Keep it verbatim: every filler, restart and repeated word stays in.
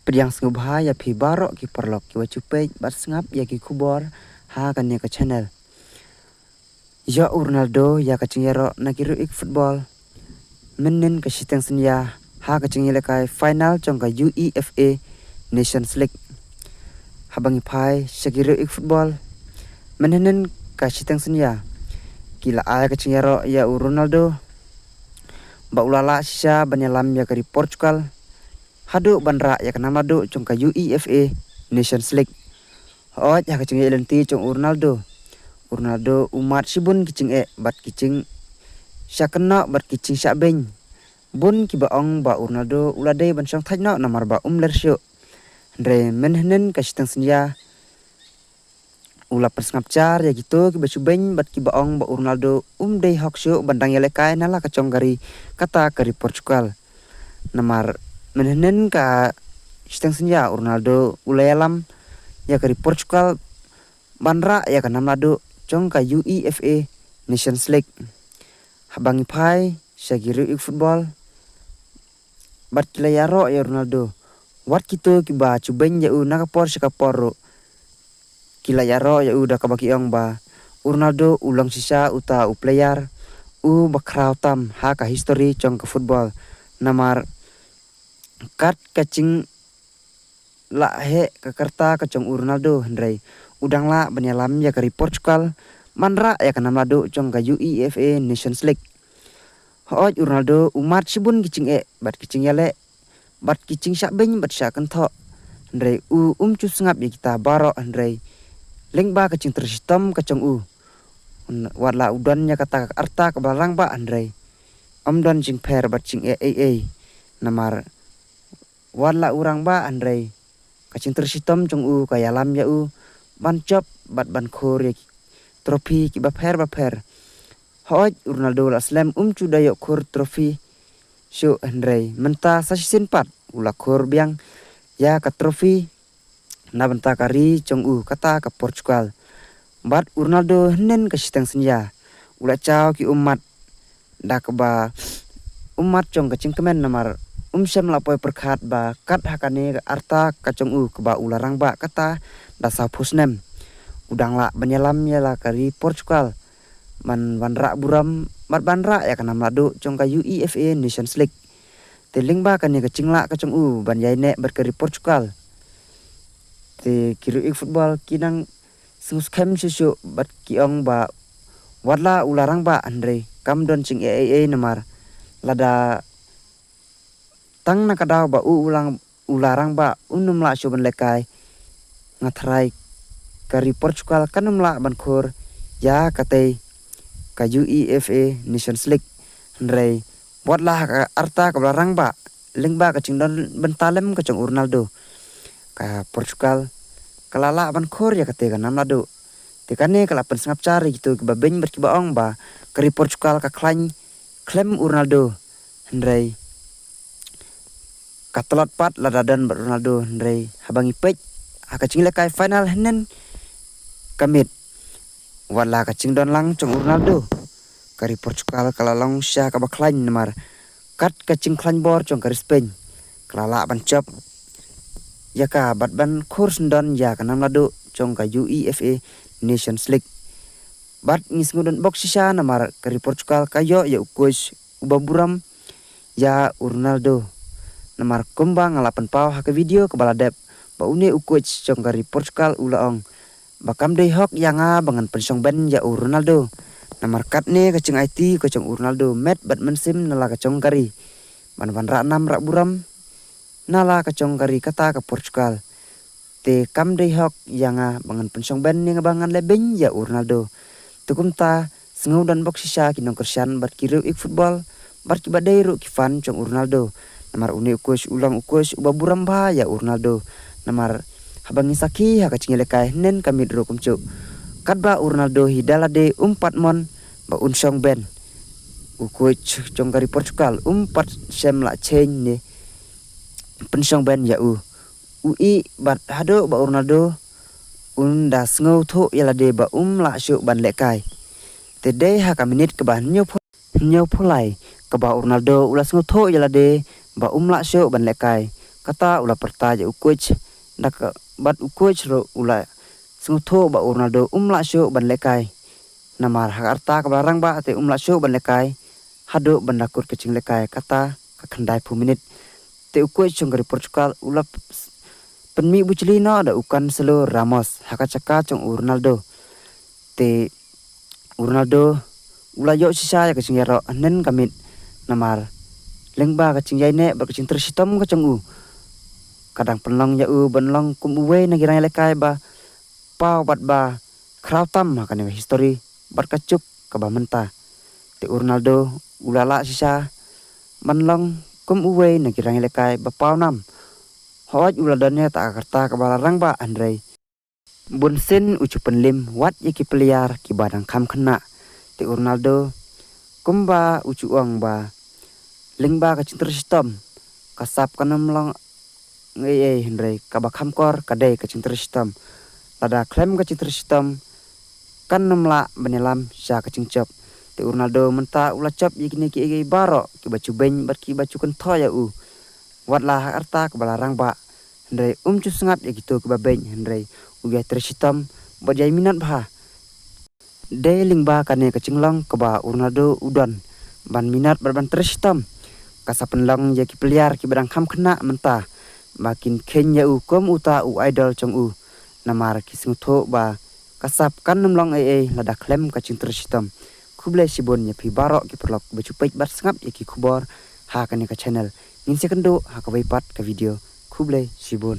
Pdiang sngewbha ïa phi baroh ki paralok kiba ju peit bad sngap ïa ki khubor ha kane ka channel. Ïoh u Ronaldo ïa ka jingïaroh na ki riew ïeit football mynhynnin ka shiteng synñia ha ka jingïalehkai final jong ka UEFA Nations League. Haba ngi phai sha ki riew ïeit football mynhynnin ka shiteng synñia, ki la ai ka jingïaroh ïa u Ronaldo ba u la lah shisha ban ïalam ïa ka ri Portugal haduh ban rah ïa ka nam naduh jong ka UEFA Nations League. Hooid, ha ka jingïaid lynti jong u Ronaldo, u Ronaldo u mad shibun ki jingeh bad ki jingshah kynnoh bad ki jingshah beiñ. Bun kiba ong ba u Ronaldo u la dei ban shong thait noh namar ba um ler shuh. Hynrei mynhynnin ka shiteng synñia u la pynsngap jar ïa kito kiba ju beiñ bad kiba ong ba u Ronaldo um dei hok shuh ban dang ïalehkai na la ka jong ka ri, kata ka ri Portugal. Namar mynhynnin ka shiteng synñia u Ronaldo u la ïalam ïa ka ri Portugal ban rah ïa ka nam naduh jong ka UEFA Nations League. Haba ngi phai sha ki riew ïeit football bad ki la ïaroh ïa u Ronaldo, wat kito kiba ju beiñ ïa u na ka por sha ka por ruh, ki la ïaroh ïa u da kaba ki ong ba u Ronaldo u long shisha uta u player uba khraw tam ha ka history jong ka football. Namar kat ka jinglah heh ka karta ka jong u Ronaldo, hynrei u dang lah ban ïalam ïa ka ri Portugal ban rah ïa ka nam naduh jong ka UEFA Nations League. Hooid, u Ronaldo u mad shibun ki jingeh bad ki jingïaleh bad ki jingshah beiñ bad shah kynthoh. Hynrei u um ju sngap ïa kita baroh, hynrei lyngba ka jingtrei shitom ka jong u, wat la u don ïa kata ka arta kaba la rangbah, hynrei um don jingpher bad jingeh ei ei. Namar wat la u rangbah, hynrei ka jingtrei shitom jong u ka ïalam ïa u ban jop bad ban khur ïa ki trophy kiba pher ba pher. Hooid, u Ronaldo la slem um ju da ïoh khur trophy shuh, hynrei mynta sa shisien pat u la khur biang ïa ka trophy na bynta ka ri jong u, kata ka Portugal. Bad u Ronaldo hynnin ka shiteng synñia u la jaw ki ummat da kaba ummat jong ka jingkmen, namar um shym la poi pyrkhat ba kat ha kane ka arta ka jong u kaba u la rangbah kata da sawphew snem, u dang lah ban ïalam ïa la ka ri Portugal ban wanrah burom bad ban rah ïa ka nam naduh jong ka UEFA Nations League. Te lyngba kane ka jinglah ka jong u ban ïaineh bad ka ri Portugal, te ki riew ïeit football ki nang sngewskhem shuh shuh bad ki ong ba wat la u la rangbah, hynrei kam don jingeh ei ei, namar lada tang na ka daw ba u u la rangbah un ym lah shuh ban lehkai, nga tharai ka ri Portugal kan ym lah ban khur ïa katei ka UEFA Nations League. Hynrei wat la ha ka arta kaba la rangbah lyngba ka jingdon bynta lem ka jong u Ronaldo, ka Portugal ka la lah ban khur ïa katei ka nam naduh. Te kane ka la pynsngap jar ïa kito kiba beiñ bad kiba ong ba ka ri Portugal ka khlaiñ khlem u Ronaldo, hynrei ka tlot pat lada don bad u Ronaldo. Hynrei haba ngi peit ha ka jinglehkai final hynnin ka miet, wat la ka jingdon lang jong u Ronaldo, ka ri Portugal ka la long sha kaba khlaiñ, namar kat ka jingkhlaiñ bor jong ka ri Spain ka la lah ban jop ïa ka bad ban khur syndon ïa ka nam naduh jong ka UEFA Nations League. Bad ngi sngewdon bok shisha namar ka ri Portugal ka ïoh ïa u coach uba burom ïa u Ronaldo. Namar kumba nga la pynpaw ha ka video kaba la dep, ba une u coach jong ka ri Portugal u la ong ba kam dei hok ïa nga ba ngan pynshong ben ïa u Ronaldo. Namar katne ka jingaiti ka jong u Ronaldo met bad mynsiem na la ka jong ka ri ban wanrah nam rah burom na la ka jong ka ri kata ka Portugal. Te kam dei hok ïa nga ba ngan pynshong ben ne ba ngan leh beiñ ïa u Ronaldo. Te kumta sngewdon bok shisha ki nongkyrshan bad ki riew ïeit football bad kiba dei ruh ki fan jong u Ronaldo. Namar une u coach u long u coach uba burom bha ïa u Ronaldo. Namar haba ngi sakhi ha ka jingïalehkai hynnin ka miet ruh kumjuh, katba u Ronaldo hi da lade um pat mon ba un shong ben, u coach jong ka ri Portugal um pat shem lah change ne pynshong ben ïa u. U ïeh bad haduh ba u Ronaldo un da sngewthuh ïa lade ba um lah shuh ban lehkai. Te dei ha ka minit kaba hynñiewphew, hynñiewphew lai kaba u Ronaldo u la sngewthuh ïa lade ba um lah shuh ban lehkai. Kata u la pyrta ïa u coach, da ka, bad u coach ruh u la sngewthuh ba u Ronaldo um lah shuh ban lehkai. Namar ha ka rta kaba la rangbah te um lah shuh ban lehkai haduh ban da kut ka jinglehkai kata ka khyndai phew minit. Te u coach jong ka ri Portugal u la p-, pynmih bujli noh da u Cancelo Ramos ha ka jaka jong u Ronaldo. Te u Ronaldo u la ïoh shisha ïa ka jingïaroh hynnin ka miet, namar lyngba ka jingïaineh bad ka jingtrei shitom ka jong u ka dang pynlong ïa u ban long kum uwei na ki rangïalehkai ba paw bad ba khraw tam ha kane ka histori bad ka juk kaba mynta. Te u Ronaldo u la lah shisha ban long kum uwei na ki rangïalehkai ba paw nam. Hooid u la don ïa kata ka rta kaba la rangbah hynrei bunsien u ju pynlim wat ïa ki player kiba dang kham khynnah. Te u Ronaldo kumba u ju ong ba lyngba ka jingtrei shitom ka sap kan ym long ei ei hynrei kaba kham kor ka dei ka jingtrei shitom. Lada khlem ka jingtrei shitom kan ym lah ban ïalam sha ka jingjop. Te u Ronaldo mynta u la jop ïa kine kiei kiei baroh kiba ju beiñ bad kiba ju kynthoh ïa u. Wat la ha ka rta kaba la rangbah hynrei um ju sngap ïa kito kiba beiñ hynrei u ïai trei shitom bad ïai minot bha. Dei lyngba kane ka jinglong kaba u Ronaldo u don ban minot bad ban trei shitom ka sa pynlong ïa ki player kiba dang kham khynnah mynta ba kin kheiñ ïa u kum uta u idol jong u. Namar ki sngewthuh ba ka sap kan ym long ei ei lada khlem ka jingtrei shitom. Khublei shibun ïa phi baroh ki paralok ba ju peit bad sngap ïa ki khubor ha kane ka channel. Ngin sa ïakynduh ha kawei pat ka video. Khublei shibun.